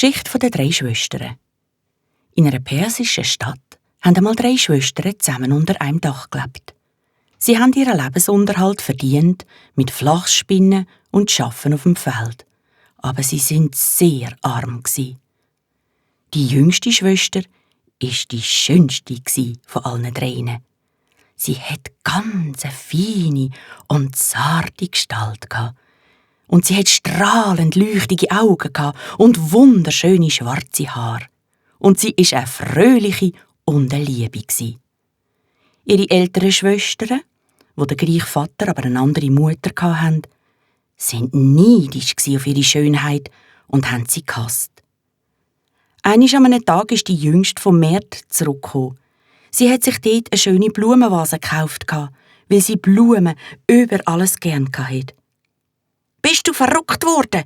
Geschichte der 3 Schwestern. In einer persischen Stadt haben einmal 3 Schwestern zusammen unter einem Dach gelebt. Sie haben ihren Lebensunterhalt verdient mit Flachsspinnen und Schaffen auf dem Feld. Aber sie sind sehr arm gsi. Die jüngste Schwester war die schönste von allen 3. Sie hat ganz eine feine und zarte Gestalt gehabt. Und sie hat strahlend leuchtige Augen und wunderschöne schwarze Haare. Und sie war eine fröhliche und eine Liebe. Ihre älteren Schwestern, die den gleichen Vater, aber eine andere Mutter hatten, sind neidisch auf ihre Schönheit und haben sie gehasst. Einmal an einem Tag ist die Jüngste vom Markt zurückgekommen. Sie hat sich dort eine schöne Blumenvase gekauft, weil sie Blumen über alles gern hatte. «Bist du verrückt worden?»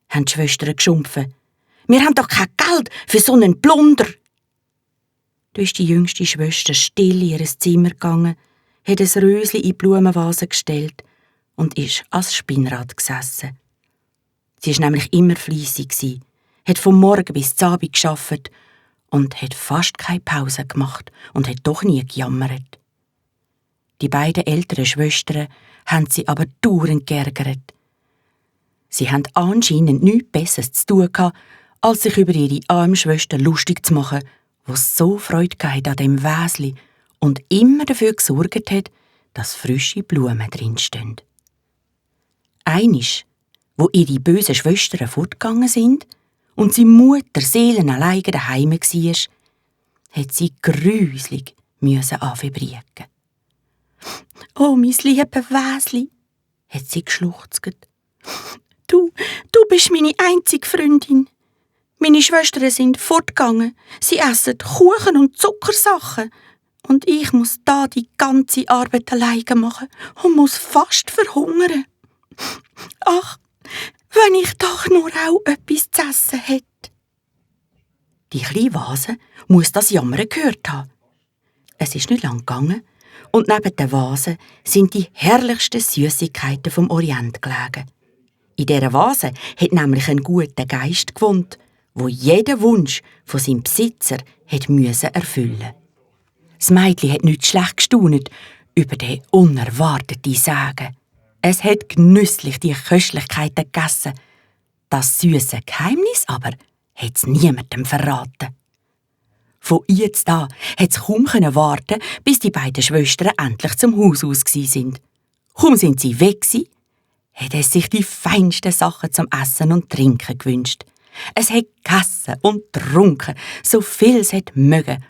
haben die Schwestern geschumpfen. «Wir haben doch kein Geld für so einen Plunder!» Da ist die jüngste Schwester still in ihr Zimmer gegangen, hat ein Rösli in die Blumenvase gestellt und ist ans Spinnrad gesessen. Sie war nämlich immer fleissig, hat vom Morgen bis zum Abend gearbeitet und hat fast keine Pause gemacht und hat doch nie gejammert. Die beiden älteren Schwestern haben sie aber dauernd geärgert. Sie hatten anscheinend nichts Besseres zu tun gehabt, als sich über ihre arme Schwester lustig zu machen, die so Freude hatte an dem Wäsli und immer dafür gesorgt hat, dass frische Blumen drinstehen. Einisch, wo ihre bösen Schwestern fortgegangen sind und sie Mutter seelenallein daheim war, hat sie grüslig anfangen. «Oh, mein liebes Wäsli», hat sie geschluchzt. Du bist meine einzige Freundin. Meine Schwestern sind fortgegangen. Sie essen Kuchen und Zuckersachen. Und ich muss da die ganze Arbeit alleine machen und muss fast verhungern. Ach, wenn ich doch nur auch etwas zu essen hätte. Die kleine Vase muss das Jammern gehört haben. Es ist nicht lang gegangen und neben der Vase sind die herrlichsten Süßigkeiten vom Orient gelegen. In dieser Vase hat nämlich ein guter Geist gewohnt, wo jeden Wunsch von seinem Besitzer erfüllen musste. Das Mädchen hat nicht schlecht gestaunt über den unerwarteten Segen. Es hat genüsslich die Köstlichkeiten gegessen. Das süße Geheimnis aber hat es niemandem verraten. Von jetzt an hat es kaum warten, bis die beiden Schwestern endlich zum Haus aus waren. Kaum sind sie weg, hat es sich die feinsten Sachen zum Essen und Trinken gewünscht. Es hat gegessen und getrunken, so viel es mögen